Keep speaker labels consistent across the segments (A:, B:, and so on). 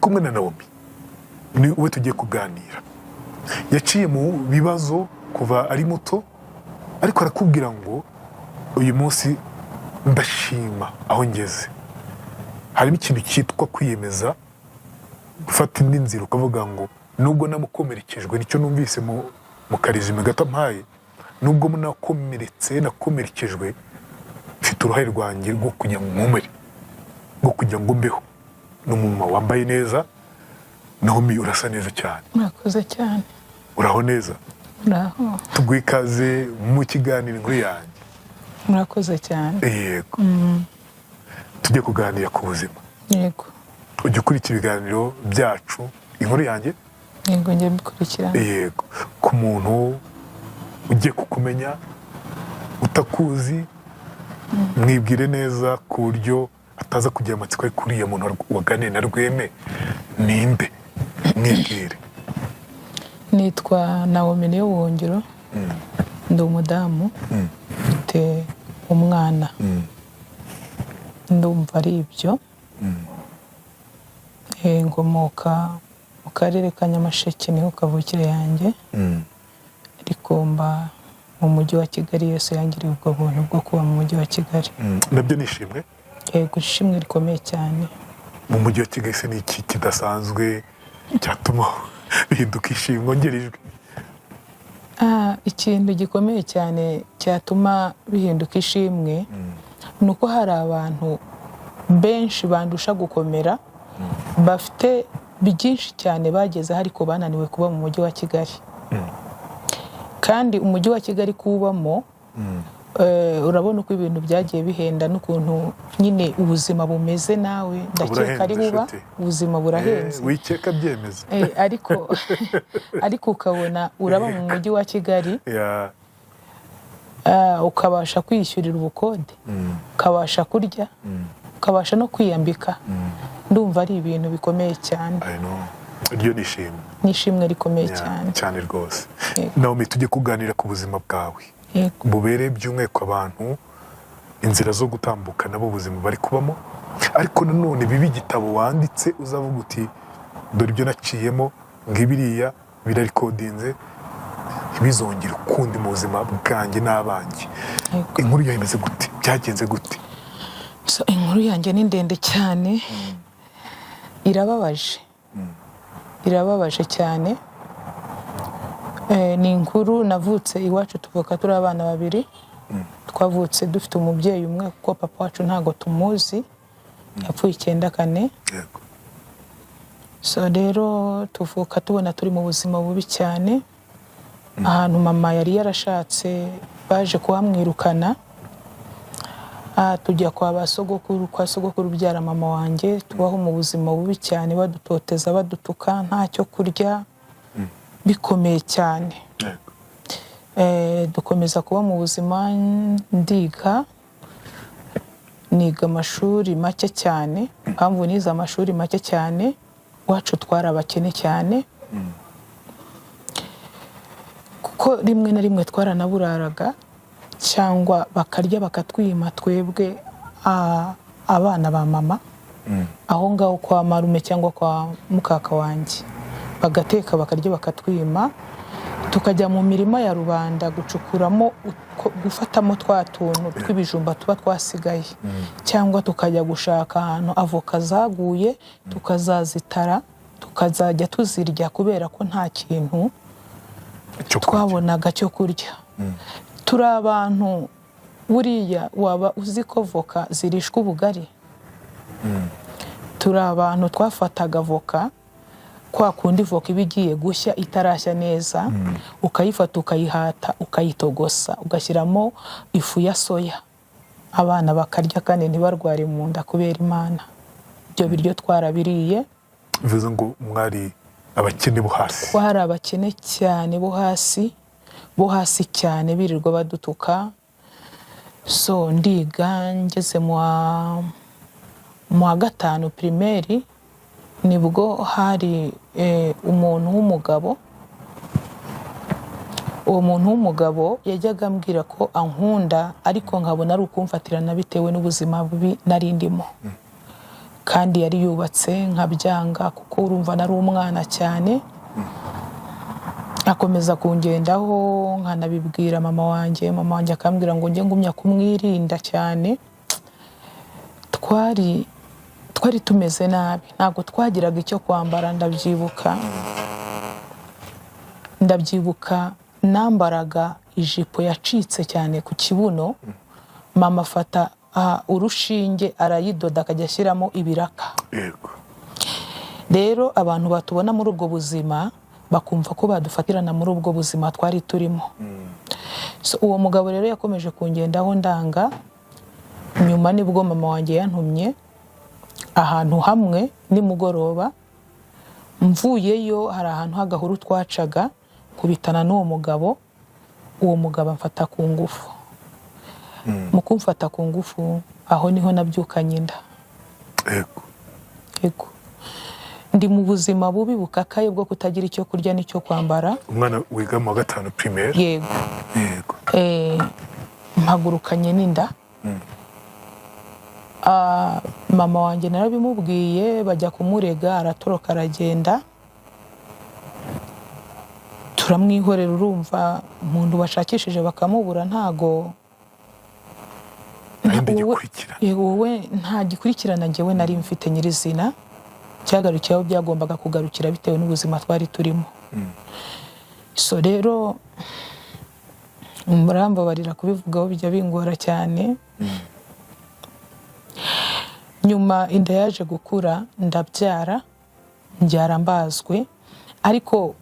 A: Kumwe na Naomi, ni we tugiye kuganira. Yaciye mu bibazo kuva ari muto, ariko arakubwira ngo uyu munsi ndashima aho ngeze. Harimo ikintu cyitwa kwiyemeza gufata indi nzira, ukavuga ngo nubwo namukomerekejwe, nicyo numvise mu karésumé gato mpaye, nubwo nakomeretse, nakomerekejwe, mfite uruhare rwanjye rwo kugira ngo nkomere, rwo kugira ngo mbeho. Ni umumama wambaye neza. Naomi, urasa neza cyane.
B: Murakoze cyane.
A: Uraho neza?
B: Muraho.
A: Tuguhe ikaze mu kiganiro Inkuru Yanjye.
B: Murakoze cyane.
A: Yego, tujye kuganira ku buzima.
B: Yego.
A: Ujya ukurikira ibiganiro byacu, Inkuru Yanjye?
B: Yego, njya mbikurikirana.
A: Yego. Ku muntu ugiye kukumenya utakuzi, mwibwire neza ku buryo ataza kugira amatsiko, ariko uriya muntu waganiye na Rweme ninde? Mwibwire.
B: Nitwa Naomi Niyobuhungiro, ndi umudamu, mfite umwana, ndumva ari ibyo. Nkomoka mu karere ka Nyamasheke, niho kavukire yanjye, ariko mba mu mujyi wa Kigali. Yesu yangiriye ubwo buntu bwo kuba mu mujyi wa Kigali.
A: Nabyo ni ishimwe.
B: Yego, ishimwe rikomeye cyane.
A: Mu mujyi wa Kigali se ni iki kidasanzwe cyatuma bihinduka ishimwe? Ongera ijwi.
B: Ikintu gikomeye cyane cyatuma bihinduka ishimwe ni uko hari abantu benshi bandusha gukomera, bafite byinshi cyane bagezeho, ariko bananiwe kuba mu mujyi wa Kigali. Kandi umujyi wa Kigali kuwubamo, urabona uko ibintu byagiye bihenda n'ukuntu nyine ubuzima bumeze, nawe ndakeka ari
A: Burahenze,
B: buba
A: nshuti.
B: Ubuzima burahenze.
A: Wikeka, byemeza.
B: Ariko ukabona uraba mu mujyi wa Kigali, ukabasha kwiyishyurira ubukode, ukabasha kurya, ukabasha no kwiyambika, ndumva ari ibintu bikomeye cyane.
A: I know. Iryo ni ishimwe.
B: Ni ishimwe rikomeye cyane.
A: Cyane rwose.
B: Yego.
A: Naomi, tujye kuganira ku buzima bwawe bubereye by'umwihariko abantu inzira zo gutambuka nabo ubuzima bari kubamo, ariko nanone bibe igitabo wanditse uzavuga uti dore ibyo naciyemo, ngibiriya birarikodinze, ntibizongere ukundi mu buzima bwanjye n'abanjye. Inkuru yawe imeze gute? Byagenze gute?
B: So, inkuru yanjye ni ndende cyane, irababaje, irababaje cyane. Ni inkuru navutse iwacu tuvuka turi abana babiri. Twavutse dufite umubyeyi umwe, kuko papa wacu ntabwo tumuzi, yapfuye 94. So rero tuvuka tubona turi mu buzima bubi cyane. Ahantu mama yari yarashatse baje kuhamwirukana. Tujya kwa ba sogokuru, kwa sogokuru ubyara mama wanjye, tubaho mu buzima bubi cyane, badutoteza, badutuka, ntacyo kurya, bikomeye cyane. Dukomeza kuba mu buzima, ndiga, niga amashuri make cyane. Impamvu nize amashuri make cyane, iwacu twari abakene cyane, kuko rimwe na rimwe twaranaburaraga cyangwa bakarya bakatwima twebwe abana ba mama aho ngaho kwa marume cyangwa kwa mukaka wanjye, bagateka bakarya bakatwima, tukajya mu mirima ya rubanda gucukuramo gufatamo twa tuntu tw'ibijumba tuba twasigaye, cyangwa tukajya gushaka ahantu avoka zaguye tukazazitara, tukazajya tuzirya, kubera ko nta kintu
A: cyo kurya.
B: Twabonaga cyo kurya. Turi abantu, buriya waba uzi ko voka zirishwa ubugari? Turi abantu twafataga voka, kwa kundi voka iba igiye gushya itarashya neza, ukayifata ukayihata, ukayitogosa, ugashyiramo ifu ya soya, abana bakarya kandi ntibarware mu nda, kubera Imana. Ibyo biryo twarabiriye.
A: Bivuze ngo mwari abakene bo hasi.
B: Ko hari abakene cyane, bo hasi, bo hasi cyane, birirwa badutuka. So ndiga, ngeze mu wa gatanu primaire, nibwo hari umuntu w'umugabo. Uwo muntu w'umugabo yajyaga ambwira ko ankunda, ariko nkabona ari ukumfatirana bitewe n'ubuzima bubi nari ndimo. Kandi yari yubatse, nkabyanga kuko urumva nari umwana cyane. Akomeza kungendaho, nkanabibwira mama wanjye, mama wanjye akambwira ngo njye ngumya kumwirinda cyane. Twari tumeze nabi, ntabwo twagiraga icyo kwambara. Ndabyibuka nambaraga ijipo yacitse cyane ku kibuno, mama afata urushinge arayidoda, akajya ashyiramo ibiraka. Rero abantu batubona muri ubwo buzima bakumva ko badufatirana muri ubwo buzima twari turimo. So, uwo mugabo rero yakomeje kungendaho, ndanga. Nyuma nibwo mama wanjye yantumye ahantu hamwe nimugoroba. Mvuyeyo, hari ahantu h'agahuru twacaga, kubitana n'uwo mugabo. Uwo mugabo amfata ku ngufu. Mu kumfata ku ngufu, aho niho nabyukanye inda. Yego, ndi mu buzima bubi bukakaye bwo kutagira icyo kurya n'icyo kwambara.
A: Umwana wiga mu wa gatanu primaire?
B: Yego. Mpagurukanye n'inda. Mama wanjye narabimubwiye, bajya kumurega, aratoroka aragenda, turamwihorera. Urumva umuntu bashakishije bakamubura, ntago
A: Nta yindi
B: wowe-
A: gikurikirana.
B: Yego, wowe nta gikurikirana njyewe nari mfite nyirizina. Cyagarukiye aho byagombaga kugarukira bitewe n'ubuzima twari turimo. So rero murambabarira, kubivugaho bijya bingora cyane. Nyuma inda yaje gukura, ndabyara, mbyara mbazwe. Ariko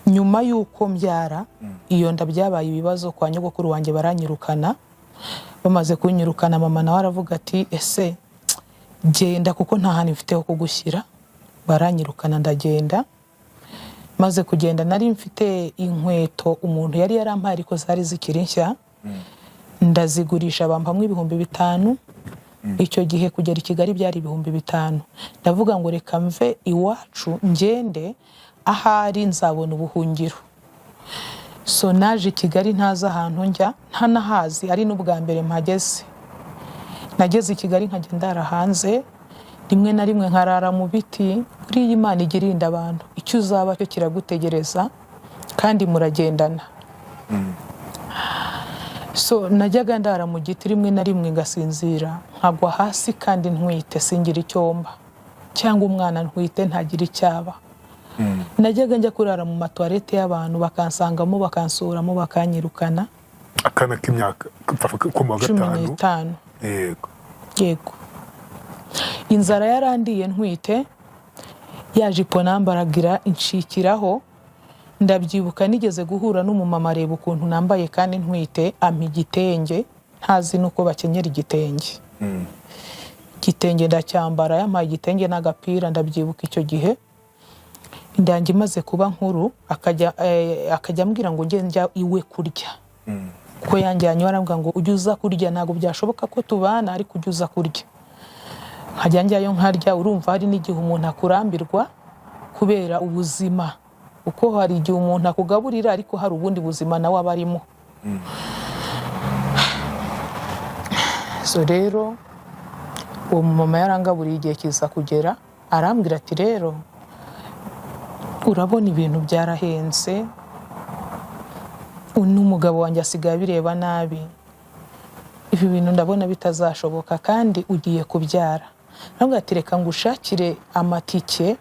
B: nyuma y'uko mbyara iyo nda, byabaye ibibazo kwa nyogokuru wanjye, baranyirukana. Bamaze kunyirukana, mama nawe aravuga ati: "Ese genda, kuko nta hantu mfite ho kugushyira." Baranyirukana, ndagenda. Maze kugenda, nari mfite inkweto umuntu yari yarampaye ariko zari zikiri nshya, ndazigurisha, bampamwo 5000. Icyo gihe kugera i Kigali byari 5000. Ndavuga ngo reka mve iwacu ngende, ahari nzabona ubuhungiro. So naje i Kigali ntazi ahantu njya, ntanahazi, ari n'ubwa mbere mpageze. Nageze i Kigali nkajya ndara hanze, rimwe na rimwe nkarara mu biti. Buriya Imana ijya irinda abantu, icyo uzaba cyo kiragutegereza kandi muragendana. So najyaga ndara mu giti, rimwe na rimwe ngasinzira nkagwa hasi kandi ntwite, singira icyomba, cyangwa umwana ntwite ntagira icyaba. Najyaga njya kurara mu matuwarete y'abantu, bakansangamo, bakansuramo, bakanyirukana.
A: Akana k'imyaka ko mu wa
B: cumi
A: gatanu?
B: N'itanu. Yego. Inzara yarandiye ntwite, ya jipo nambaragira inshikiraho. Ndabyibuka nigeze guhura n'umumama, areba ukuntu nambaye kandi ntwite, ampa igitenge, ntazi n'uko bakenyera igitenge. Igitenge ndacyambara, yampaye igitenge n'agapira. Ndabyibuka icyo gihe inda yanjye imaze kuba nkuru, akajya ambwira ngo njye njya iwe kurya, kuko yanjyanye iwe, arambwira ngo ujye uza kurya, ntabwo byashoboka ko tubana ariko ujye uza kurya. Nkajya njyayo nkarya. Urumva hari n'igihe umuntu akurambirwa kubera ubuzima, kuko hari igihe umuntu akugaburira ariko hari ubundi buzima nawe aba arimo. So rero uwo mumama yarangaburiye, igihe kiza kugera arambwira ati: "Rero urabona ibintu byarahenze, n'umugabo wanjye asigaye abireba nabi, ibi bintu ndabona bitazashoboka kandi ugiye kubyara." Arambwira ati: "Reka ngushakire amatike,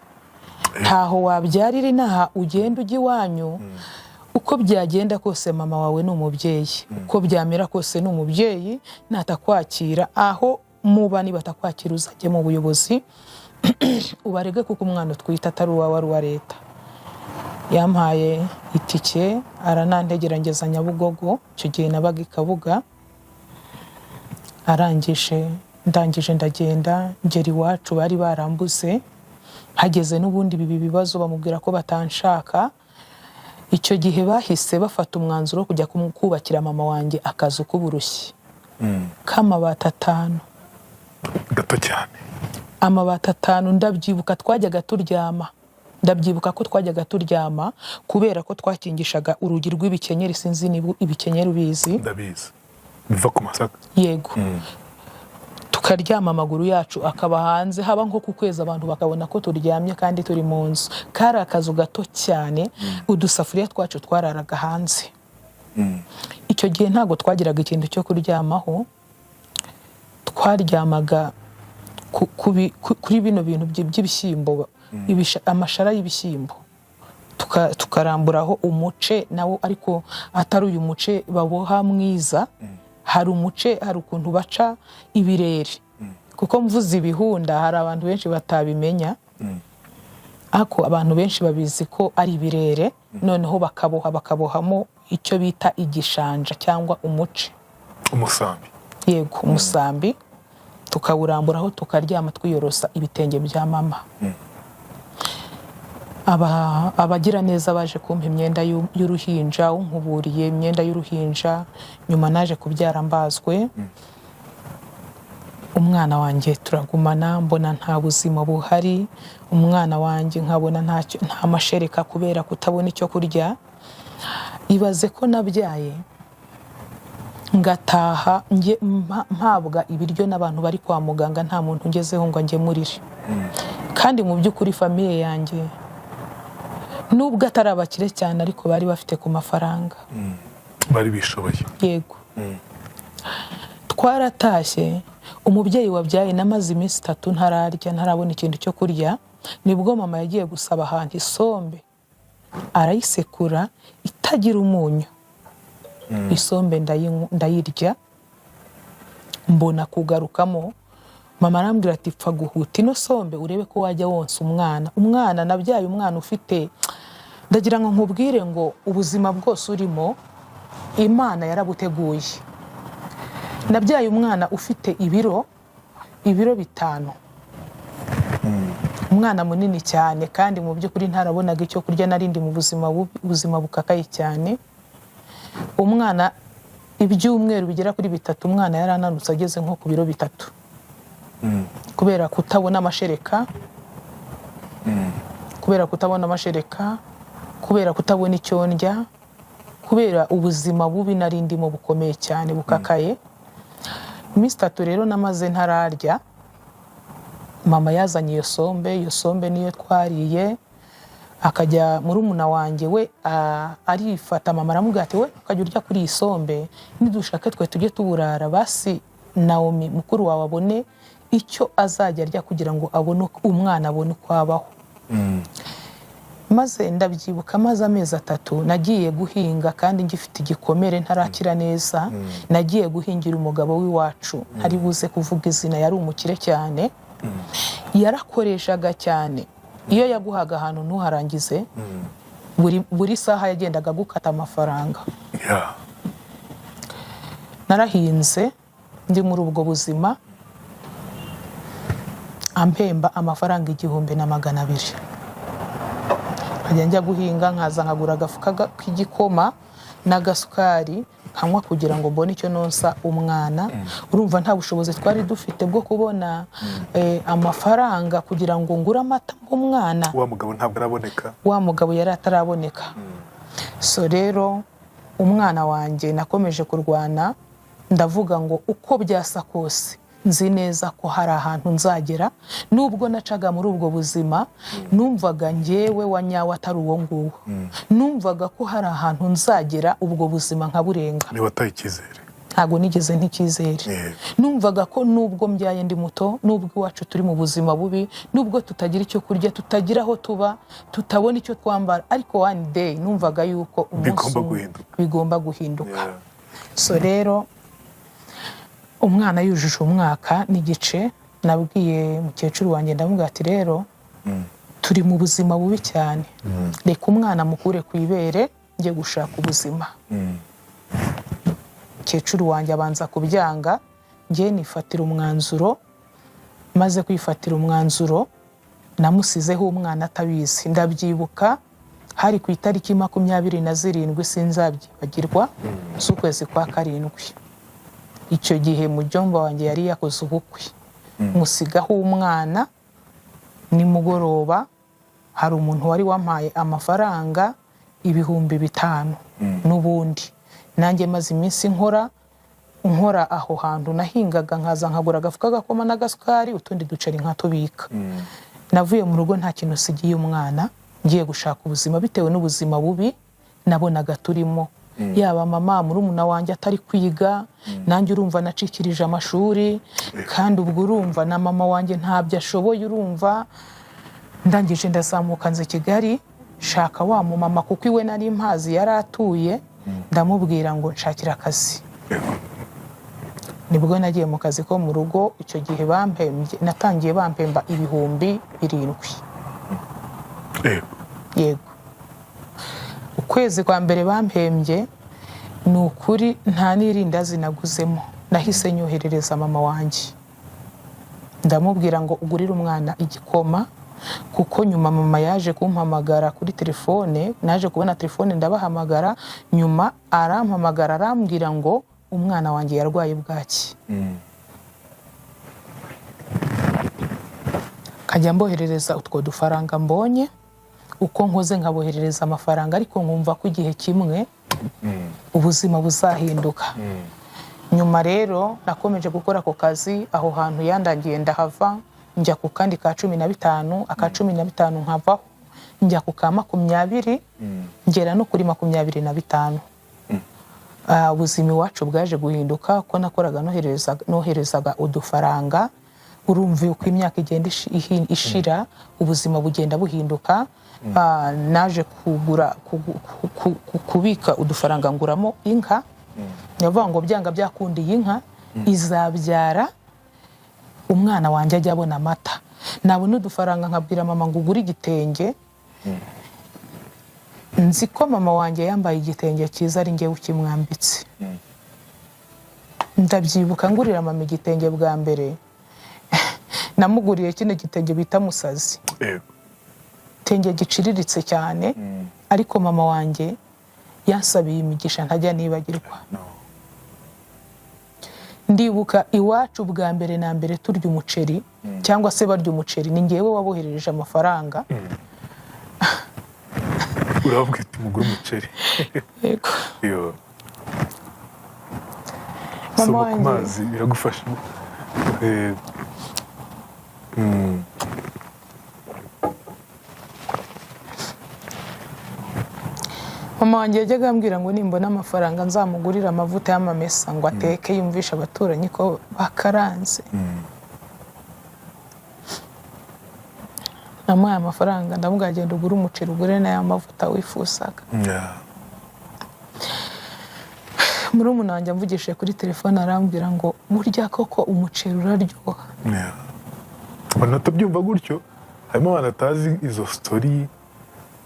B: ntaho wabyarira inaha, ugenda ujya iwanyu. Uko byagenda kose mama wawe ni umubyeyi, uko byamera kose ni umubyeyi, natakwakira aho muba, nibatakwakira uzajye mu buyobozi ubarege, kuko umwana utwite atari uwawe, ari uwa leta." Yampaye itike, aranantegera ngeza Nyabugogo. Icyo gihe nabaga i Kabuga. Arangije, ndangije ndagenda, ngera iwacu bari barambuze. Hageze n'ubundi bibi bibazo, bamubwira ko batanshaka. Icyo gihe bahise bafata umwanzuro wo kujya kubakira mama wanjye akazu k'uburushyi k'amabati 5.
A: Gato cyane.
B: Amabati 5. Ndabyibuka twajyaga turyama, ndabyibuka ko twajyaga turyama kubera ko twakingishaga urugi rw'ibikenyeri. Sinzi niba ibikenyeri ubizi.
A: Ndabizi, biva ku masaka.
B: Yego. Tukaryama, amaguru yacu akaba hanze, haba nko ku kwezi abantu bakabona ko turyamye kandi turi mu nzu. Kari akazu gato cyane, udusafuriya twacu twararaga hanze. Icyo gihe ntabwo twagiraga ikintu cyo kuryamaho, twaryamaga kuri bino bintu by'ibishyimbo, amashara y'ibishyimbo. Tukaramburaho umuce nawo, ariko atari uyu muce baboha mwiza. Hari umuce, hari ukuntu baca ibirere, kuko mvuze ibihunda hari abantu benshi batabimenya, ariko abantu benshi babizi ko ari ibirere. Noneho bakaboha, bakabohamo icyo bita igishanja cyangwa umuce.
A: Umusambi.
B: Yego, umusambi, tukawuramburaho tukaryama, twiyorosa ibitenge bya mama. Abagira neza baje kumpa imyenda y'uruhinja, unkuburiye imyenda y'uruhinja. Nyuma naje kubyara mbazwe. Umwana wanjye turagumana, mbona nta buzima buhari. Umwana wanjye nkabona nta mashereka kubera kutabona icyo kurya. Ibaze ko nabyaye ngataha njye mpabwa ibiryo n'abantu bari kwa muganga, nta muntu ngezeho ngo angemurire. Kandi mu by'ukuri famille yanjye, nubwo atari abakire cyane, ariko bari bafite ku mafaranga.
A: Bari bishoboye.
B: Yego. Twaratashye, umubyeyi wabyaye, namaze iminsi 3 ntararya, ntarabona ikintu cyo kurya. Nibwo mama yagiye gusaba ahantu isombe, arayisekura itagira umunyu, isombe ndayirya, mbona kugarukamo. Mama arambwira ati: "Pfa guhuta ino sombe urebe ko wajya wonsa umwana." Umwana nabyaye, umwana ufite, ndagira ngo nkubwire ngo ubuzima bwose urimo Imana yarabuteguye. Nabyaye umwana ufite ibiro 5, umwana munini cyane, kandi mu by'ukuri ntarabonaga icyo kurya, narindi mu buzima bubi, ubuzima bukakaye cyane. Umwana ibyumweru bigera kuri 3, umwana yarananutse ageze nko ku biro 3 kubera kutabona amashereka, kubera kutabona amashereka, kubera kutabona icyo ndya, kubera ubuzima bubi nari ndimo bukomeye cyane bukakaye. Iminsi 3 rero namaze ntararya. Mama yazanye iyo sombe, iyo sombe niyo twariye. Akajya murumuna wanjye we arifata, mama aramubwira ati: "We ukajya urya kuri iyi sombe, nidushake twe tujye tuburara, basi Naomi mukuru wawe abone icyo azajya arya kugira ngo abone umwana, abone uko abaho." Maze ndabyibuka, maze amezi 3 nagiye guhinga kandi ngifite igikomere ntarakira neza. Nagiye guhingira umugabo w'iwacu, ntari buze kuvuga izina, yari umukire cyane, yarakoreshaga cyane. Iyo yaguhaga ahantu ntuharangize, buri saha yagendaga agukata amafaranga. Narahinze ndi muri ubwo buzima, ampemba amafaranga 1200. Nkajya njya guhinga, nkaza nkagura agafuka k'igikoma n'agasukari nkanywa kugira ngo mbone icyo nonsa umwana. Urumva nta bushobozi twari dufite bwo kubona amafaranga kugira ngo ngure amata nk'umwana.
A: Wa mugabo ntabwo araboneka.
B: Wa mugabo yari ataraboneka. So rero umwana wanjye nakomeje kurwana, ndavuga ngo uko byasa kose nzi neza ko hari ahantu nzagera. Nubwo nacaga muri ubwo buzima, numvaga njyewe wa nyawe atari uwo nguwo, numvaga ko hari ahantu nzagera ubwo buzima nkaburenga.
A: Niba wataye icyizere?
B: Ntabwo nigeze nticyizere. Numvaga ko nubwo mbyaye ndi muto, nubwo iwacu turi mu buzima bubi, nubwo tutagira icyo kurya, tutagira aho tuba, tutabona icyo twambara, ariko one day numvaga yuko umunsi
A: Bigomba
B: umwe
A: guhinduka.
B: bigomba guhinduka. So rero umwana yujuje umwaka n'igice, nabwiye mukecuru wanjye, ndamubwira ati: "Rero turi mu buzima bubi cyane, reka umwana mukure ku ibere njye gushaka ubuzima." Mukecuru wanjye abanza kubyanga, njye nifatira umwanzuro. Maze kwifatira umwanzuro, namusizeho umwana atabizi. Ndabyibuka, hari ku itariki 27, sinzabyibagirwa, z'ukwezi kwa karindwi. Icyo gihe mujomba wanjye yari yakoze ubukwe, musigaho umwana. Nimugoroba hari umuntu wari wampaye amafaranga 5000, n'ubundi nanjye maze iminsi nkora. Nkora aho hantu nahingaga, nkaza nkagura agafuka gakoma n'agasukari, utundi duceri nkatubika. Navuye mu rugo nta kintu nsigiye umwana, ngiye gushaka ubuzima bitewe n'ubuzima bubi nabonaga turimo, yaba mama, murumuna wanjye atari kwiga, nanjye urumva nacikirije amashuri, kandi ubwo urumva na mama wanjye ntabyo ashoboye. Urumva ndangije ndazamuka nza i Kigali, shaka wa mumama, kuko iwe nari mpazi yari atuye, ndamubwira ngo nshakira akazi. Nibwo nagiye mu kazi ko mu rugo. Icyo gihe bampembye, natangiye bampemba 7000. Yego, ukwezi kwa mbere bampembye, ni ukuri nta n'irindazi naguzemo, nahise nyoherereza mama wanjye, ndamubwira ngo ugurire umwana igikoma. Kuko nyuma mama yaje kumpamagara kuri telefone, naje kubona telefone ndabahamagara, nyuma arampamagara arambwira ngo umwana wanjye yarwaye bwaki. Nkajya mboherereza utwo dufaranga mbonye, uko nkoze nkaboherereza amafaranga, ariko nkumva ko igihe kimwe ubuzima buzahinduka. Nyuma rero nakomeje gukora ako kazi aho hantu yandangiye, ndahava njya ku kandi ka 15, aka 15 nkavaho njya ku ka 20, ngera no kuri 25. Ubuzima iwacu bwaje guhinduka ko nakoraga noherezaga udufaranga. Urumva uko imyaka igenda ishira, ubuzima bugenda buhinduka. Naje kugura kubika udufaranga, nguramo inka. Ndavuga ngo byanga byakundiye inka izabyara, umwana wanjye ajya abona amata. Nabona udufaranga nkabwira mama ngo ugure igitenge. Nzi ko mama wanjye yambaye igitenge cyiza ari njyewe ukimwambitse. Ndabyibuka ngurira mama igitenge bwa mbere, namuguriye kino gitenge bita musazi, igitenge giciriritse cyane, ariko mama wanjye yansabiye imigisha ntajya nibagirwa.
A: No.
B: Ndibuka iwacu bwa mbere na mbere turya umuceri, cyangwa se barya umuceri, ni ngewe waboherereje amafaranga.
A: Urababwira uti mugure umuceri.
B: Yego.
A: Yo.
B: Mama
A: Soma ku
B: wanjye
A: mazi biragufasha.
B: Mama wanjye yajyaga ambwira ngo nimbona amafaranga nzamugurire amavuta y'amamesa ngo ateke yumvishe abaturanyi ko bakaranze. Namuhaye amafaranga, ndamubwira genda ugure umuceri, ugure n'aya mavuta wifuzaga. Murumuna wanjye amvugishije kuri telefone arambwira ngo burya koko umuceri uraryoha.
A: Yeah. Abantu batabyumva gutyo, harimo abantu batazi izo story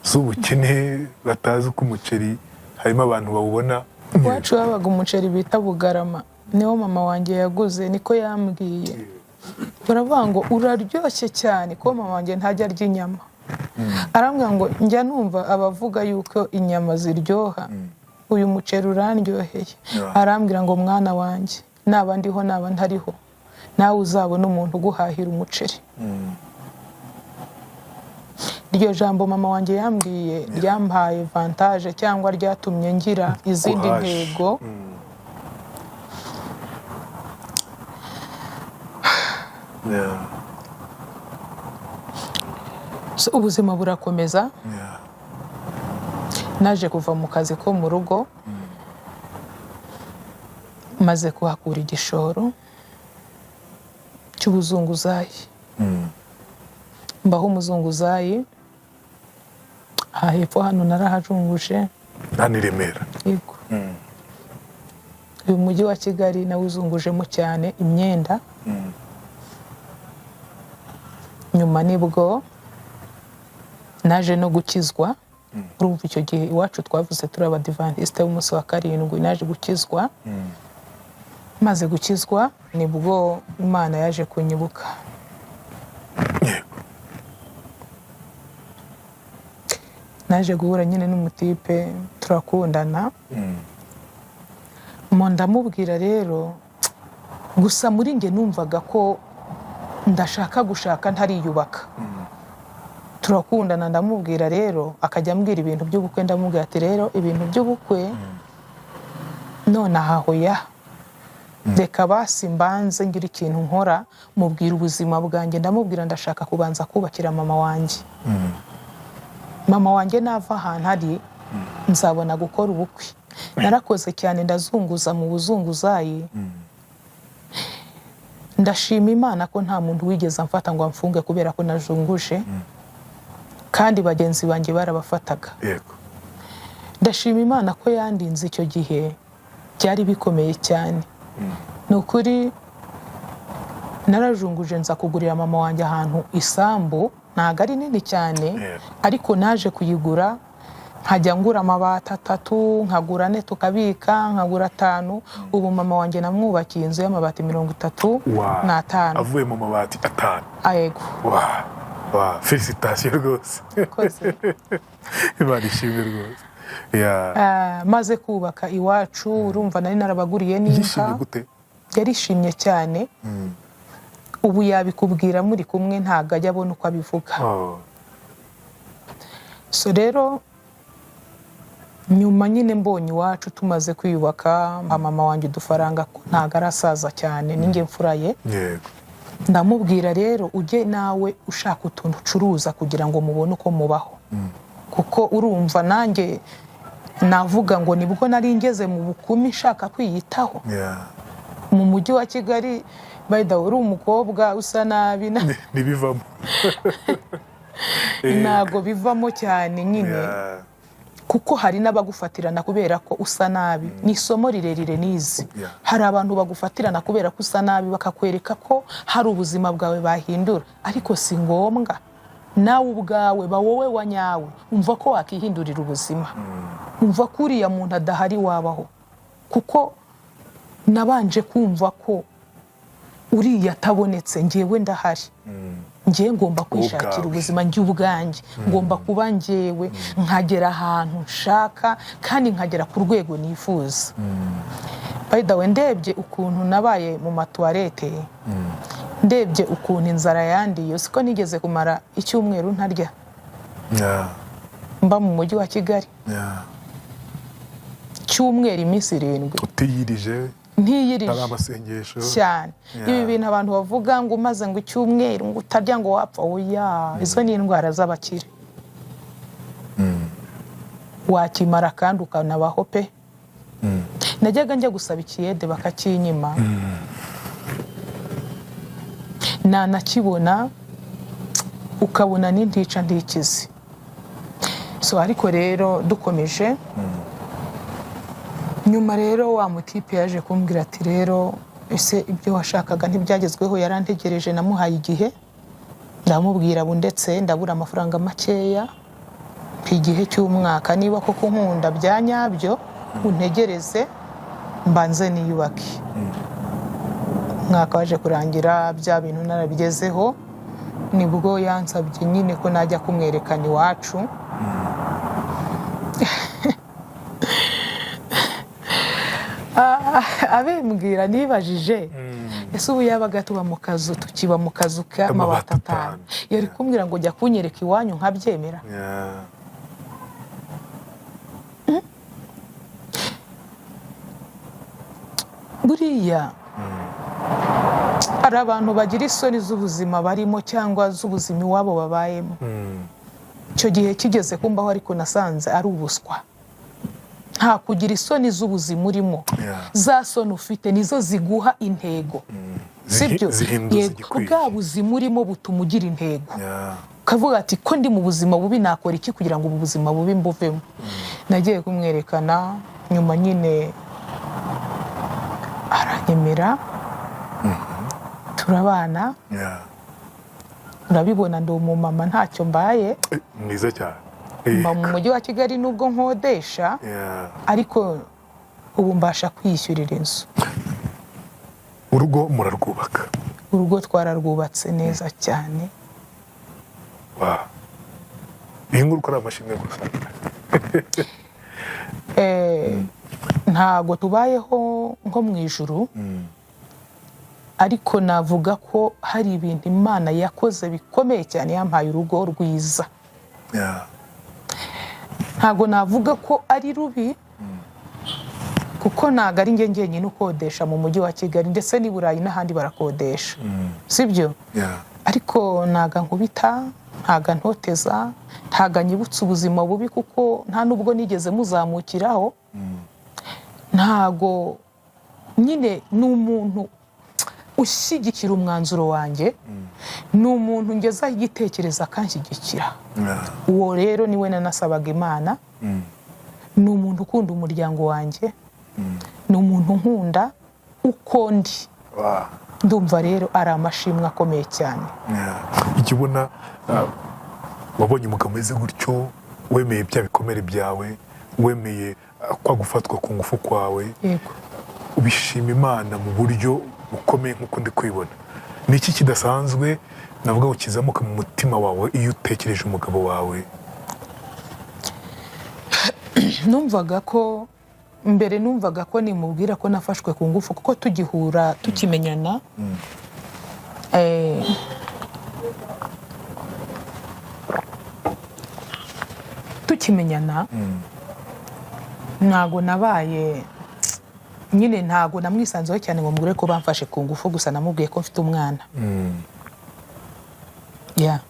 A: z'ubukene, batazi uko umuceri, harimo abantu bawubona.
B: Iwacu habaga umuceri bita Bugarama, niwo mama wanjye yaguze, niko yambwiye. Baravuga ngo uraryoshye cyane, kuko mama wanjye ntajya arya inyama. Arambwira ngo njya numva abavuga yuko inyama ziryoha, uyu muceri urandyoheye. Arambwira ngo mwana wanjye, naba ndiho naba ntariho, nawe uzabona umuntu uguhahira umuceri. Iryo jambo mama wanjye yambwiye ryampaye vantage, cyangwa ryatumye ngira izindi
A: Courage.
B: ntego. So, ubuzima burakomeza. Naje kuva mu kazi ko mu rugo maze kuhakura igishoro cy'ubuzunguzayi, mbaho umuzunguzayi. Aha hepfo hano narahajunguje.
A: Hano i Remera.
B: Yego. Uyu mujyi wa Kigali nawuzungujemo cyane imyenda. Nyuma nibwo naje no gukizwa. Urumva icyo gihe iwacu twavuze turi abadivantisite b'umunsi wa karindwi. Naje gukizwa, maze gukizwa nibwo Imana yaje kunyibuka. Naje guhura nyine n'umutipe turakundana. Mo ndamubwira rero, gusa muri njye numvaga ko ndashaka gushaka ntariyubaka. Turakundana, ndamubwira rero, akajya ambwira ibintu by'ubukwe, ndamubwira ati rero ibintu by'ubukwe none aha hoya, Reka basi mbanze ngira ikintu nkora. Mubwira ubuzima bwanjye, ndamubwira ndashaka kubanza kubakira mama wanjye. Mama wanjye nava ahantu ari, nzabona gukora ubukwe. Narakoze cyane, ndazunguza mu buzunguzayi. Ndashima Imana ko nta muntu wigeze amfata ngo amfunge kubera ko najunguje, kandi bagenzi banjye barabafataga. Ndashima Imana ko yandinze icyo gihe, byari bikomeye cyane. Ni ukuri narajunguje, nza kugurira mama wanjye ahantu isambu. Ntabwo ari nini cyane, ariko naje kuyigura, nkajya ngura amabati atatu, nkagura ane tukabika, nkagura atanu. Ubu mama wanjye namwubakiye inzu y'amabati mirongo itatu n'atanu.
A: Avuye mu mabati 5?
B: Yego.
A: Wa, félicitations rwose.
B: Koze.
A: Imana ishimwe rwose. Yeah.
B: Ah, maze kubaka iwacu, urumva nari narabaguriye n'inka.
A: Yishimye gute?
B: Yarishimye cyane. Ubu yabikubwira muri kumwe, ntabwo ajya abona uko abivuga.
A: Oh.
B: So rero nyuma nyine mbonye iwacu tumaze kwiyubaka, mpa mama wanjye udufaranga, ko ntabwo arasaza cyane, ninjye mfura ye. Ndamubwira rero ujye nawe ushaka utuntu ucuruza kugira ngo mubone uko mubaho, kuko urumva nanjye navuga ngo nibwo nari ngeze mu bukumi nshaka kwiyitaho. Mu mujyi wa Kigali, by the way, uri umukobwa usa nabi
A: Ntibivamo.
B: Ntabwo bivamo cyane nyine, kuko hari n'abagufatirana kubera ko usa nabi. Ni isomo rirerire nize. Hari abantu bagufatirana kubera ko usa nabi, bakakwereka ko hari ubuzima bwawe bahindura, ariko si ngombwa. Nawe ubwawe ba wowe wa nyawe, umva ko wakihindurira ubuzima, umva ko uriya muntu adahari wabaho, kuko nabanje kumva ko uriya atabonetse ngewe ndahari, ngewe ngomba kwishakira
A: Ubwawe.
B: ubuzima njye ubwanjye, ngomba kuba ngewe, nkagera ahantu nshaka kandi nkagera ku rwego nifuza. By the way, ndebye ukuntu nabaye mu matuwarete, ndebye ukuntu inzara yandiye, siko nigeze kumara icyumweru ntarya mba mu mujyi wa Kigali, cyumweru, iminsi 7.
A: Utiyirije?
B: Ntiyirije.
A: Ari amasengesho.
B: Cyane. Ibi bintu abantu bavuga ngo umaze ngo icyumweru ngo utarya ngo wapfa, oya, izo ni indwara z'abakire. Wakimara kandi ukanabaho pe. Najyaga njya gusaba ikiyede bakakinyima, nanakibona ukabona n'intica ntikize. So ariko rero dukomeje, nyuma rero wa mutipe yaje kumbwira ati: "Rero ese ibyo washakaga ntibyagezweho?" Yarantegereje, namuhaye igihe, ndamubwira ubu ndetse ndabura amafaranga makeya, igihe cy'umwaka, niba koko nkunda bya nyabyo untegereze mbanze niyubake. Umwaka waje kurangira bya bintu narabigezeho, nibwo yansabye nyine ko najya kumwerekana iwacu. Ah, abimbwira nibajije ese ubu yabaga tuba mu kazu, tukiba mu kazu k'amabati
A: Amabati
B: 5,
A: 5.
B: yari kumbwira ngo jya kunyereka iwanyu nkabyemera?
A: Yeah.
B: Buriya hari abantu bagira isoni z'ubuzima barimo cyangwa z'ubuzima iwabo babayemo. Icyo gihe kigeze kumbaho, ariko nasanze ari ubuswa. Nta kugira isoni z'ubuzima urimo. Za soni ufite nizo ziguha intego, sibyo?
A: Zihinduza
B: Yego,
A: igikwiye.
B: Bwa buzima urimo butuma ugira intego, ukavuga ati ko ndi mu buzima bubi, nakora iki kugira ngo ubu buzima bubi mbuvemo? Nagiye kumwerekana, nyuma nyine aranyemera, turabana. Urabibona, ndi umumama, ntacyo mbaye.
A: Mwiza cyane.
B: Mba mu mujyi wa Kigali nubwo nkodesha, ariko ubu mbasha kwiyishyurira inzu.
A: Urugo murarwubaka?
B: Urugo twararwubatse neza cyane.
A: Wow. Iyi nkuru ko ari amashimwe gusa.
B: Ntago tubayeho nko mu ijuru, ariko navuga ko hari ibintu Imana yakoze bikomeye cyane, yampaye urugo rwiza. Ntago navuga ko ari rubi, kuko Kuko ntabwo ari njye njyenyine ukodesha mu mujyi wa Kigali, ndetse n'i Burayi n'ahandi barakodesha, sibyo?
A: Yeah.
B: Ariko ntago nkubita, ntago ntoteza, ntago anyibutsa ubuzima bubi, kuko nta nubwo nigeze muzamukiraho. Ntago nyine, ni umuntu ushyigikira umwanzuro wanjye, ni umuntu ngezaho igitekerezo akanshyigikira. Uwo rero niwe nanasabaga Imana. Ni umuntu ukunda umuryango wanjye, ni umuntu nkunda uko ndi. Ndumva rero ari amashimwe akomeye cyane.
A: Yeah. Icyo ubona, wabonye umugabo umeze gutyo, wemeye bya bikomere byawe, wemeye kwa gufatwa ku ngufu kwawe,
B: Yego.
A: ubishima Imana mu buryo bukomeye nk'uko ndi kwibona, ni iki kidasanzwe navuga ngo kizamuka mu mutima wawe iyo utekereje umugabo wawe?
B: Numvaga ko mbere, numvaga ko nimubwira ko nafashwe ku ngufu, kuko tugihura, tukimenyana, tukimenyana ntago nabaye nyine, ntago namwisanzeho cyane ngo mubwire ko bamfashe ku ngufu. Gusa namubwiye ko mfite umwana. Yeah.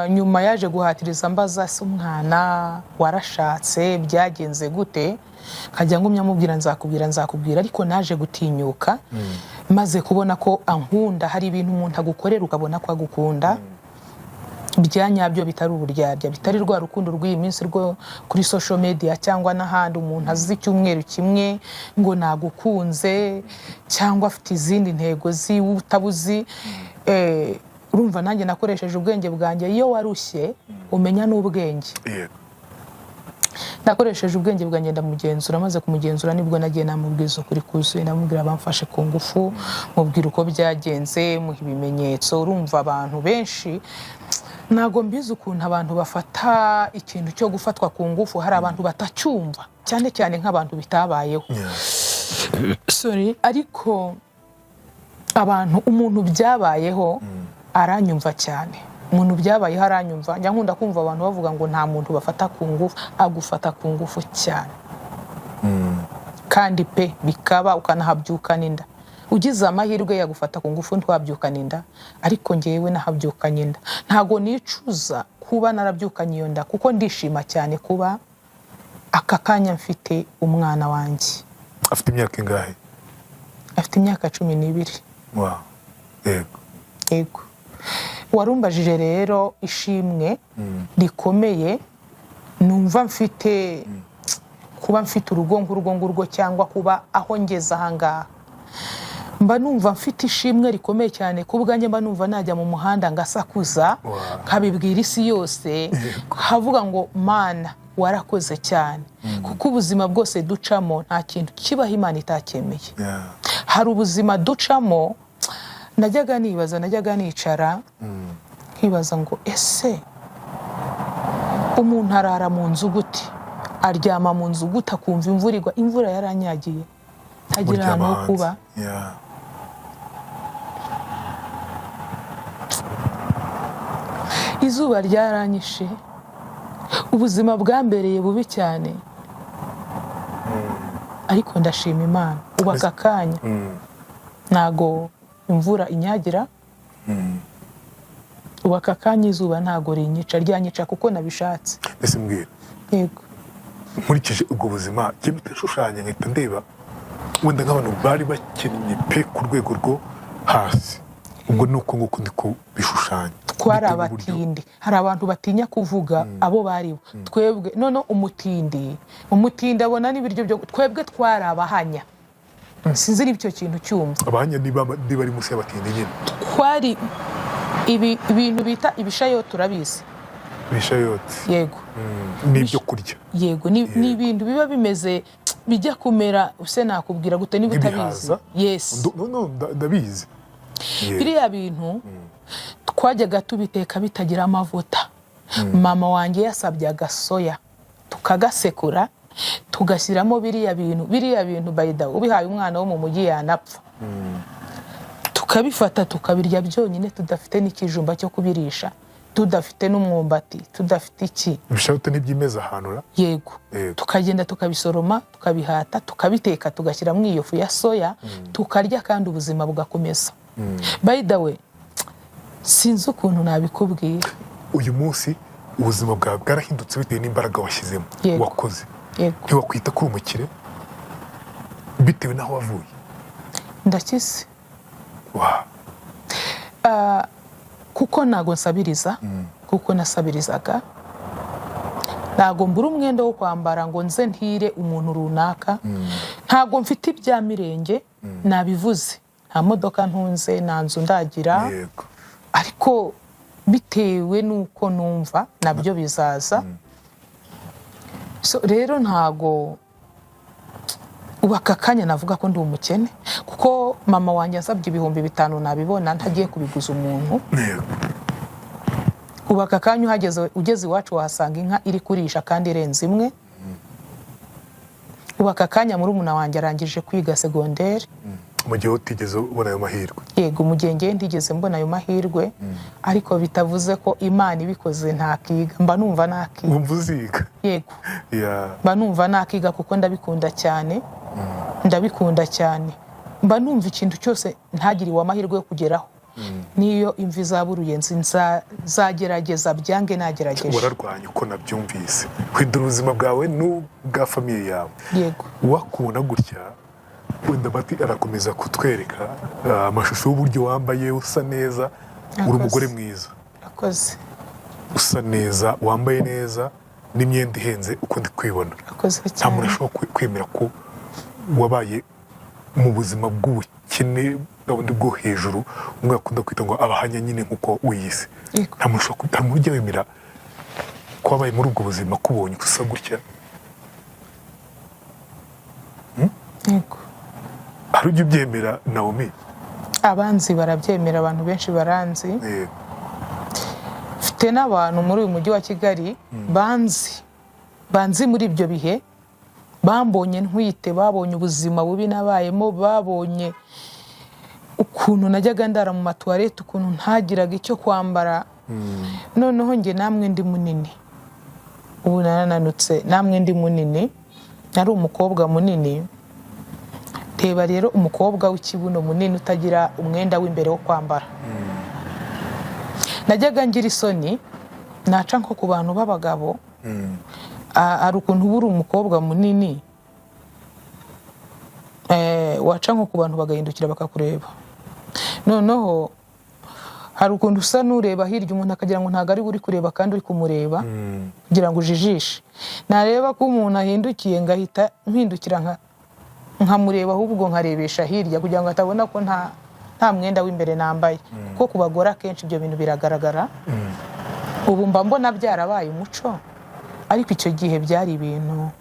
B: Nyuma yaje guhatiriza, mbaza: "Se umwana warashatse, byagenze gute?" Nkajya ngumya mubwira: "Nzakubwira, nzakubwira." Ariko naje gutinyuka maze kubona ko ankunda. Hari ibintu umuntu agukorera ukabona ko agukunda bya nyabyo, bitari uburyarya, bitari rwa rukundo rw'iyi minsi rwo kuri social media cyangwa n'ahandi, umuntu azi icyumweru kimwe ngo nagukunze, cyangwa afite izindi ntego ziwe utabuzi. Urumva nanjye nakoresheje ubwenge bwanjye. Iyo warushye umenya n'ubwenge. Nakoresheje ubwenge bwanjye, ndamugenzura. Maze kumugenzura nibwo nagiye namubwiza ukuri kuzuye. Ndamubwira bamfashe ku ngufu, mubwira uko byagenze, muha ibimenyetso. Urumva abantu benshi, ntabwo mbizi ukuntu abantu bafata ikintu cyo gufatwa ku ngufu. Hari abantu batacyumva, cyane cyane nk'abantu bitabayeho. Sorry, ariko abantu, umuntu byabayeho aranyumva cyane. Umuntu byabayeho aranyumva. Njya nkunda kumva abantu bavuga ngo nta muntu bafata ku ngufu. Agufata ku ngufu cyane kandi pe, bikaba, ukanahabyukana inda. Ugize amahirwe yagufata ku ngufu ntiwabyukana inda, ariko ngewe nahabyukanye inda. Ntago nicuza kuba narabyukanye iyo nda, kuko ndishima cyane kuba aka kanya mfite umwana wanjye.
A: Afite imyaka ingahe?
B: Afite imyaka 12.
A: Wow. Yego.
B: Yego. Warumbajije rero ishimwe rikomeye numva mfite, kuba mfite urugo nk'urwo ngurwo cyangwa kuba aho ngeze ahangaha. Mba numva mfite ishimwe rikomeye cyane ku bwanjye. Mba numva najya mu muhanda ngasakuza, nkabibwira isi yose, nkavuga ngo: "Mana, warakoze cyane." Kuko ubuzima bwose ducamo, nta kintu kibaho Imana itacyemeye. Hari ubuzima ducamo, najyaga nibaza, najyaga nicara nkibaza ngo: "Ese umuntu arara mu nzu gute, aryama mu nzu gute, akumva imvura igwa?" Imvura yaranyagiye ntagira ahantu
A: Muryama
B: ho
A: hanze.
B: kuba. Izuba ryaranyishe, ubuzima bwambereye bubi cyane, ariko ndashima Imana ubu aka kanya ntago imvura inyagira. Ubu aka kanya izuba ntago rinyica, ryanyica kuko nabishatse.
A: Ese mbwira,
B: Yego.
A: nkurikije ubwo buzima, njye mpita nshushanya, nkahita ndeba wenda nk'abantu bari bakennye pe ku rwego rwo hasi. Ubwo ni uko nguko ndi kubishushanya.
B: Twari
A: Bitewe n'uburyo-
B: abatindi. Hari abantu batinya kuvuga abo bari bo. Twebwe none umutindi abona n'ibiryo byo, twebwe twari abahanya. Sinzi niba icyo kintu cyumva.
A: Abahanya niba ari munsi y'abatindi nyine.
B: Twari ibi ibintu bita ibishayote, urabizi?
A: Ibishayote?
B: Yego.
A: Ni ibyo kurya?
B: Yego, ni ibintu biba bimeze, bijya kumera, use nakubwira gute niba utabizi?
A: Nk'ibihaza.
B: Yes.
A: No, ndabizi. Yeah.
B: Biriya bintu twajyaga tubiteka bitagira amavuta. Mama wanjye yasabye agasoya, tukagasekura, tugashyiramo biriya bintu. Biriya bintu, by the way, ubihaye umwana wo mu mujyi yanapfa. Tukabifata tukabirya byonyine, tudafite n'ikijumba cyo kubirisha. Tudafite n'umwumbati, tudafite iki.
A: Ibishayote ntibyimeza ahantu ra?
B: Yego.
A: Yego.
B: Tukagenda tukabisoroma, tukabihata, tukabiteka, tugashyiramo iyo fu ya soya, tukarya, kandi ubuzima bugakomeza. By the way, sinzi ukuntu nabikubwira.
A: Uyu munsi ubuzima bwawe bwarahindutse bitewe n'imbaraga washyizemo,
B: Yego.
A: wakoze.
B: Yego.
A: Ntiwakwita kuri umukire bitewe n'aho wavuye?
B: Ndakize.
A: Wa.
B: Kuko ntago nsabiriza, kuko nasabirizaga. Ntago mbura umwenda wo kwambara ngo nze ntire umuntu runaka. Ntago mfite ibya mirenge, nabivuze, nta modoka ntunze, nta nzu ndagira, ariko bitewe n'uko numva nabyo bizaza. So rero ntago ubu aka kanya navuga ko ndi umukene, kuko mama wanjye ansabye 5000 nabibona ntagiye kubiguza umuntu. Ubu aka kanya uhageze, ugeze iwacu, wahasanga inka iri kurisha kandi irenze imwe. Ubu aka kanya murumuna wanjye arangije kwiga segonderi.
A: Mu gihe utigeze ubona ayo mahirwe.
B: Yego, mu gihe ngewe ntigeze mbona ayo mahirwe, ariko bitavuze ko Imana ibikoze ntakiga. Mba numva nakiga.
A: Wumva uziga?
B: Yego. Mba numva nakiga kuko ndabikunda cyane, ndabikunda cyane. Mba numva ikintu cyose ntagiriwe amahirwe yo kugeraho, niyo imvi zaba uruyenzi, nzagerageza byange nagerageje.
A: Wararwanya uko nabyumvise, hindura ubuzima bwawe n'ubwa famille yawe.
B: Yego.
A: Wakubona gutya, wenda bati arakomeza kutwereka amashusho y'uburyo wambaye, usa neza, uri
B: Murakoze.
A: umugore mwiza.
B: Urakoze.
A: Usa neza, wambaye neza n'imyenda ihenze uko ndi kwibona.
B: Urakoze
A: Nta
B: cyane.
A: muntu ashobora kwemera ko wabaye mu buzima bw'ubukene bwa bundi bwo hejuru, umwe akunda kwita ngo abahanya nyine nk'uko wiyise. Nta muntu ujya wemera ko wabaye muri ubwo buzima kubonye usa gutya.
B: Yego.
A: Hari ujya ubyemera, Naomi?
B: Abanzi barabyemera, abantu benshi baranzi. Mfite n'abantu muri uyu mujyi wa Kigali banzi, banzi muri ibyo bihe, bambonye ntwite, babonye ubuzima bubi nabayemo, babonye ukuntu najyaga ndara mu matuwarete, ukuntu ntagiraga icyo kwambara. Noneho njye namwe ndi munini, ubu narananutse, namwe ndi munini, nari umukobwa munini. Reba rero umukobwa w'ikibuno munini utagira umwenda w'imbere wo kwambara. Najyaga ngira isoni naca nko ku bantu b'abagabo. Hari ukuntu uba uri umukobwa munini, waca nko ku bantu bagahindukira bakakureba. Noneho hari ukuntu usa n'ureba hirya, umuntu akagira ngo ntabwo ari we uri kureba kandi uri kumureba, kugira ngo ujijishe. Nareba ko umuntu ahindukiye, ngahita mpindukira nkamureba, ahubwo nkarebesha hirya kugira ngo atabona ko nta mwenda w'imbere nambaye, kuko ku bagore akenshi ibyo bintu biragaragara. Ubu mba mbona byarabaye umuco, ariko icyo gihe byari ibintu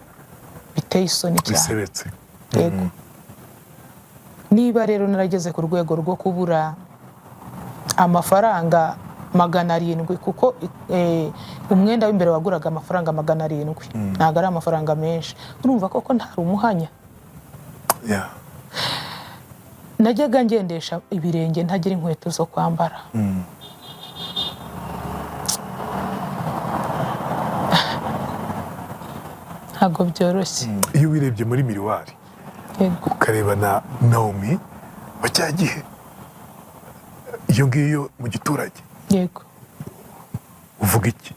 B: biteye isoni cyane.
A: Bisebetse.
B: Yego. Niba rero narageze ku rwego rwo kubura amafaranga 700, kuko umwenda w'imbere waguraga amafaranga 700, ntabwo ari amafaranga menshi, urumva koko ntari umuhanya. Najyaga ngendesha ibirenge, ntagira inkweto zo kwambara. Ntabwo byoroshye.
A: Iyo wirebye muri miroir, ukareba na Naomi wa cya gihe iyo ngiyo mu giturage, uvuga iki?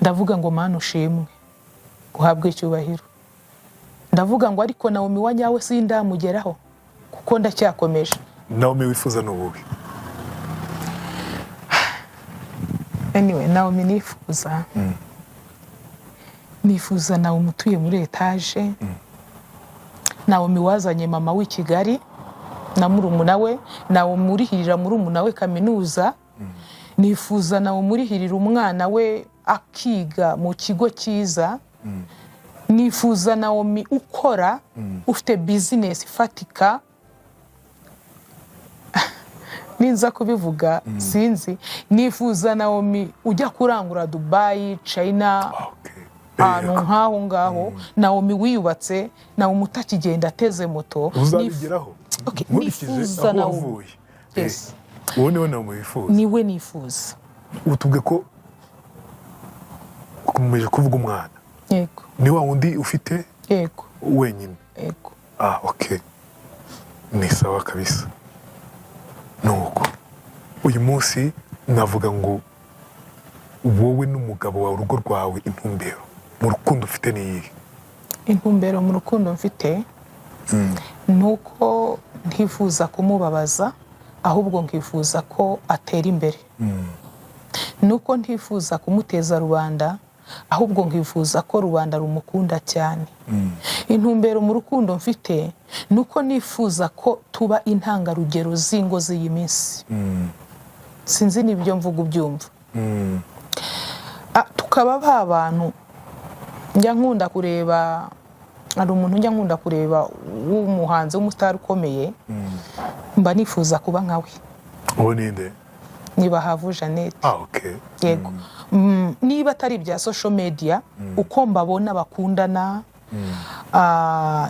B: Ndavuga ngo Mana ushimwe, uhabwe icyubahiro. Ndavuga ngo ariko Naomi wa nyawe sindamugeraho, kuko ndacyakomeje.
A: Naomi wifuza ni ubuhe?
B: Anyway, Naomi nifuza, nifuza Naomi utuye muri etaje, Naomi wazanye mama w'i Kigali na murumuna we, Naomi urihirira murumuna we kaminuza. Nifuza Naomi urihirira umwana we akiga mu kigo cyiza. Nifuza Naomi ukora, ufite bizinesi ifatika. Ninza kubivuga sinzi. Nifuza Naomi ujya kurangura Dubayi, China, ahantu nk'aho ngaho. Naomi wiyubatse, Naomi utakigenda ateze moto.
A: Uzabigeraho.
B: Okay,
A: nkurikije
B: nifuza
A: aho
B: Naomi.
A: wavuye.
B: Yes.
A: Uwo niwe Naomi wifuza?
B: Niwe nifuza.
A: Ubu tubwe ko ukomeje kuvuga umwana.
B: Yego.
A: Ni wa wundi ufite?
B: Yego.
A: Wenyine?
B: Yego.
A: Ah, ok, ni sawa kabisa. Nuko uyu munsi navuga ngo wowe n'umugabo wawe, urugo rwawe, intumbero mu rukundo ufite ni iyihe?
B: Intumbero mu rukundo mfite ni uko ntifuza kumubabaza, ahubwo nkifuza ko atera imbere. Ni uko ntifuza kumuteza rubanda, ahubwo nkifuza ko rubanda rumukunda cyane. Intumbero mu rukundo mfite ni uko nifuza ko tuba intangarugero z'ingo z'iyi minsi. Sinzi n'ibyo mvuga ubyumva. Tukaba ba bantu njya nkunda kureba. Hari umuntu njya nkunda kureba w'umuhanzi w'umusitari ukomeye, mba nifuza kuba nkawe.
A: Uwo ninde?
B: Ni Bahavu Jeannette.
A: Ah, ok.
B: Yego. Niba atari ibya social media, uko mbabona bakundana,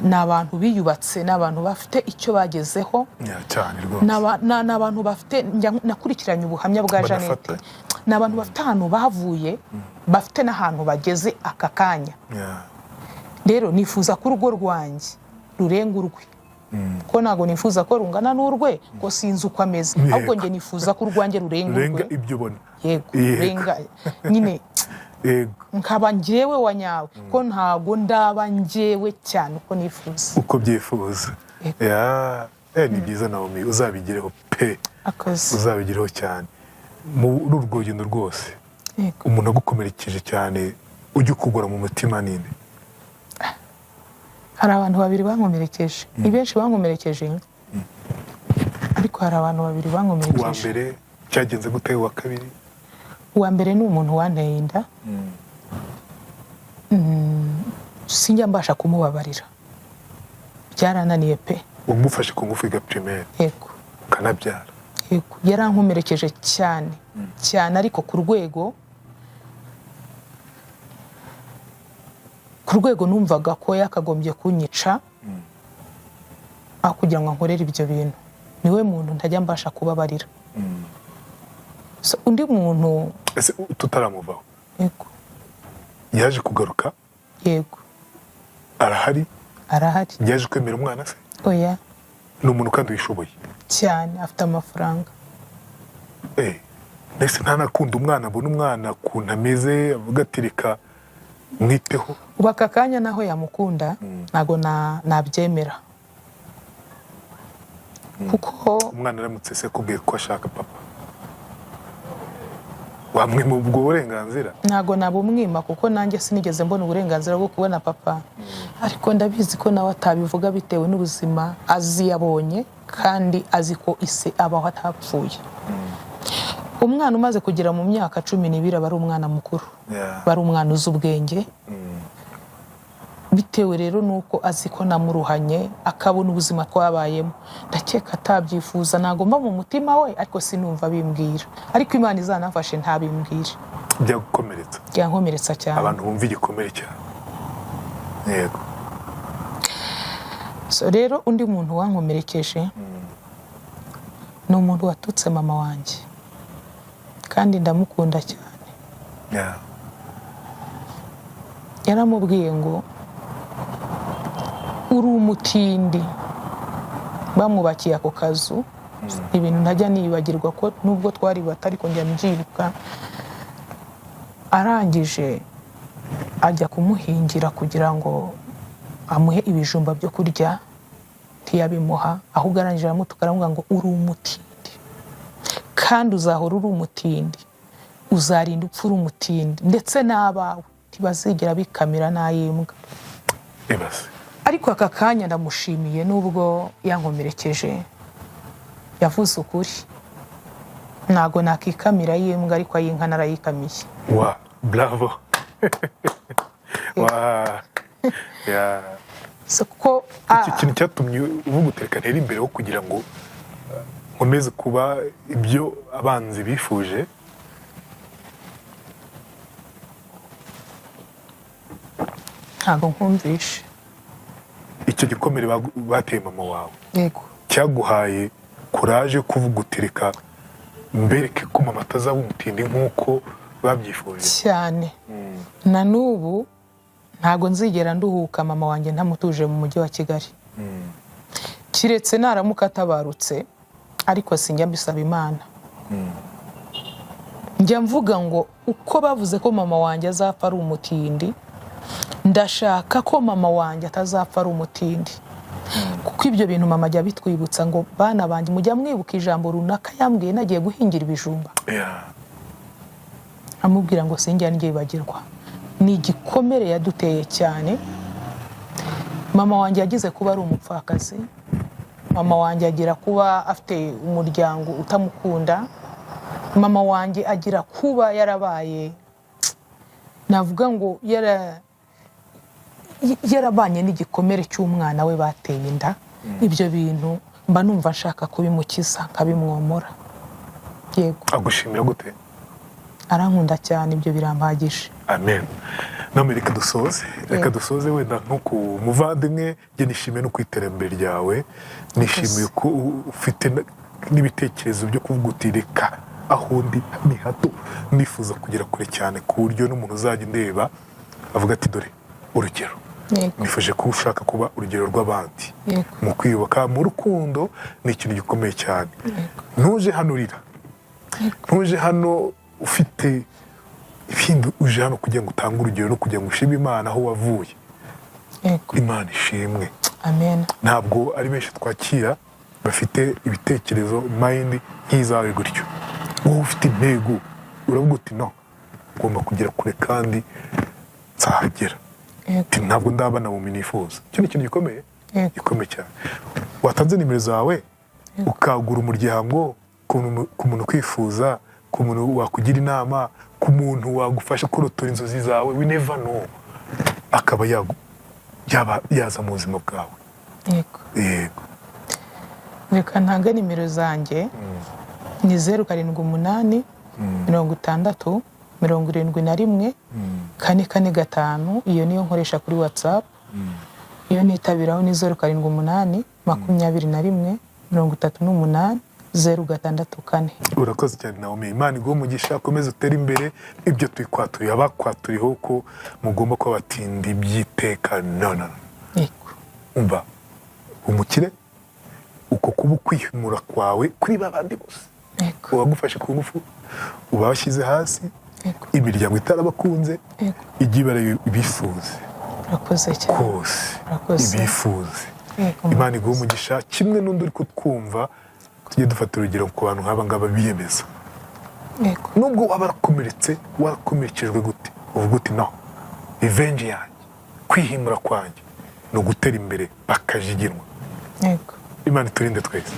B: ni abantu biyubatse, ni abantu bafite icyo bagezeho.
A: Yeah, cyane rwose.
B: Ni abantu bafite, nakurikiranye ubuhamya bwa Jeannette.
A: Banafatanye.
B: Ni abantu bafite ahantu bavuye, bafite n'ahantu bageze aka kanya. Rero nifuza ko urugo rwanjye rurenga urwe, ko ntabwo nifuza ko rungana n'urwe, ko sinzi uko ameze. Ahubwo njye nifuza ko urwanjye rurenga
A: rurenga
B: urwe.
A: Ibyo ubona.
B: Yego. Rurenga nyine, nkaba njyewe wa nyawe, ko ntabwo ndaba njyewe cyane uko nifuza.
A: Uko byifuza.
B: Yego.
A: Yeah. Ni byiza Naomi, uzabigereho pe.
B: Akoze.
A: Uzabigereho cyane muri urwo rugendo rwose. Umuntu agukomerekeje cyane, ujya ukugora mu mutima, ninde?
B: Hari abantu babiri bankomerekeje. Ni benshi bankomerekeje, ariko hari abantu babiri
A: Uwa
B: bankomerekeje.
A: mbere cyagenze gute? Uwa kabiri?
B: Uwa mbere ni umuntu wanteye inda. Sinjya mbasha kumubabarira, byarananiye pe.
A: Umufashe ku ngufu wiga primaire?
B: Yego.
A: Ukanabyara?
B: Yego, yarankomerekeje cyane cyane, ariko ku rwego numvaga ko yakagombye kunyica aho kugira ngo ankorere ibyo bintu. Niwe muntu ntajya mbasha kubabarira. So, undi muntu.
A: Ese tutaramuvaho,
B: Yego.
A: yaje kugaruka?
B: Yego.
A: Arahari?
B: Arahari.
A: Yaje kwemera umwana se?
B: Oya.
A: Ni umuntu kandi wishoboye?
B: Cyane, afite amafaranga.
A: Mbese ntanakunda umwana, abona umwana ukuntu ameze avuga ati: "Reka mwiteho"?
B: Ubu aka kanya naho yamukunda, ntabwo nabyemera kuko
A: Umwana aramutse se akubwiye ko ashaka papa, wamwima ubwo burenganzira?
B: Ntabwo nabumwima, kuko nanjye sinigeze mbona uburenganzira bwo kubona papa, ariko ndabizi ko nawe atabivuga bitewe n'ubuzima azi yabonye, kandi azi ko ise abaho atapfuye. Umwana umaze kugera mu myaka 12 aba ari umwana mukuru, aba ari umwana uzi ubwenge. Bitewe rero n'uko azi ko namuruhanye, akabona ubuzima twabayemo, ndakeka atabyifuza. Ntabwo mba mu mutima we, ariko sinumva bimbwira. Ariko Imana izanafashe ntabimbwire.
A: Byagukomeretsa?
B: Byankomeretsa cyane.
A: Abantu bumva igikomere cyane, yego.
B: So, rero undi muntu wankomerekeje ni umuntu watutse mama wanjye, kandi ndamukunda cyane. Yaramubwiye ngo: "Uri umutindi." Bamwubakiye ako kazu. Ibintu ntajya nibagirwa, ko nubwo twari bato ariko njya mbyibuka. Arangije ajya kumuhingira kugira ngo amuhe ibijumba byo kurya, ntiyabimuha, ahubwo arangije aramutuka, aramubwira ngo: "Uri umutindi kandi uzahora uri umutindi, uzarinda upfa uri umutindi, ndetse n'abawe ntibazigera bikamira n'ay'imbwa."
A: Ibaze.
B: Ariko aka kanya ndamushimiye, nubwo yankomerekeje yavuze ukuri. Ntabwo nakikamira ay'imbwa, ariko ay'inka narayikamiye.
A: Wa, bravo, wa, yeah.
B: So, kuko
A: Iki kintu cyatumye uvuga utereka ntera imbere ho kugira ngo nkomeze kuba ibyo abanzi bifuje?
B: Ntabwo nkumvishe.
A: Icyo gikomere bateye mama wawe
B: Yego.
A: cyaguhaye courage yo kuvuga utereka Mbereke ko mama atazaba umutindi nk'uko babyifuje.
B: Cyane. Na n'ubu ntabwo nzigera nduhuka mama wanjye ntamutuje mu mujyi wa Kigali, kiretse naramuka atabarutse. Ariko sinjya mbisaba Imana, njya mvuga ngo uko bavuze ko mama wanjye azapfa ari umutindi, ndashaka ko mama wanjye atazapfa ari umutindi, kuko ibyo bintu mama ajya abitwibutsa ngo: "Bana banjye, mujya mwibuka ijambo runaka yambwiye nagiye guhingira ibijumba?" Amubwira ngo sinjya ndyibagirwa. Ni igikomere yaduteye cyane. Mama wanjye yagize kuba ari umupfakazi, mama wanjye agira kuba afite umuryango utamukunda, mama wanjye agira kuba yarabaye, navuga ngo yarabanye n'igikomere cy'umwana we bateye inda. Ibyo bintu mba numva nshaka kubimukiza, nkabimwomora, yego.
A: Agushimira gute?
B: Arankunda cyane, ibyo birampagije.
A: Amen. None reka dusoze, reka dusoze wenda nko ku muvandimwe. Njye nishimiye no ku iterambere ryawe, nishimiye ko ufite n'ibitekerezo byo kuvuga uti: "Reka, aho ndi ni hato, nifuza kugera kure cyane, ku buryo n'umuntu uzajya undeba avuga ati: 'Dore urugero.'" Nifuje ko ushaka kuba urugero rw'abandi mu kwiyubaka, mu rukundo. Ni ikintu gikomeye cyane. Ntuje hano urira, ntuje hano ufite ibindi, uje hano kugira ngo utange urugero no kugira ngo ushime Imana aho wavuye. Imana ishimwe.
B: Amen.
A: Ntabwo ari benshi twakira bafite ibitekerezo, mind nk'izawe gutyo. Wowe ufite intego, uravuga uti: "No, ngomba kugera kure kandi nzahagera." Ati: "Ntabwo ndabana mu nifuza." Icyo ni ikintu gikomeye, gikomeye cyane. Watanze nimero zawe, ukagura umuryango ku muntu kwifuza, ku muntu wakugira inama, ku muntu wagufasha kurotora inzozi zawe. We never know, akaba yaba yaza mu buzima bwawe.
B: Yego.
A: Yego.
B: Reka ntange nimero zanjye. Ni 078 60 71 445. Iyo niyo nkoresha kuri WhatsApp. Iyo nitabiraho ni 078 21 38 064.
A: Urakoze cyane, Naomi. Imana iguhe umugisha, ukomeze utere imbere. Ibyo tuyikwaturiye, abakwaturiyeho ko mugomba kuba batindi by'iteka, no, no, no. Umva, umukire uko kuba ukwihimura kwawe kuri ba bandi bose uwagufashe ku ngufu, ubashyize hasi, imiryango itarabakunze, ijye ibara ibifuze.
B: Urakoze cyane.
A: Kose.
B: Urakoze.
A: Ibifuze.
B: Yego.
A: Imana iguhe umugisha kimwe n'undi uri kutwumva. Tujye dufata urugero ku bantu nk'aba ngaba biyemeza. Nubwo waba warakomeretse, warakomerekejwe gute, uvuga uti: "No, revenge yanjye, kwihimura kwanjye ni ugutera imbere bakajiginwa." Imana iturinde twese.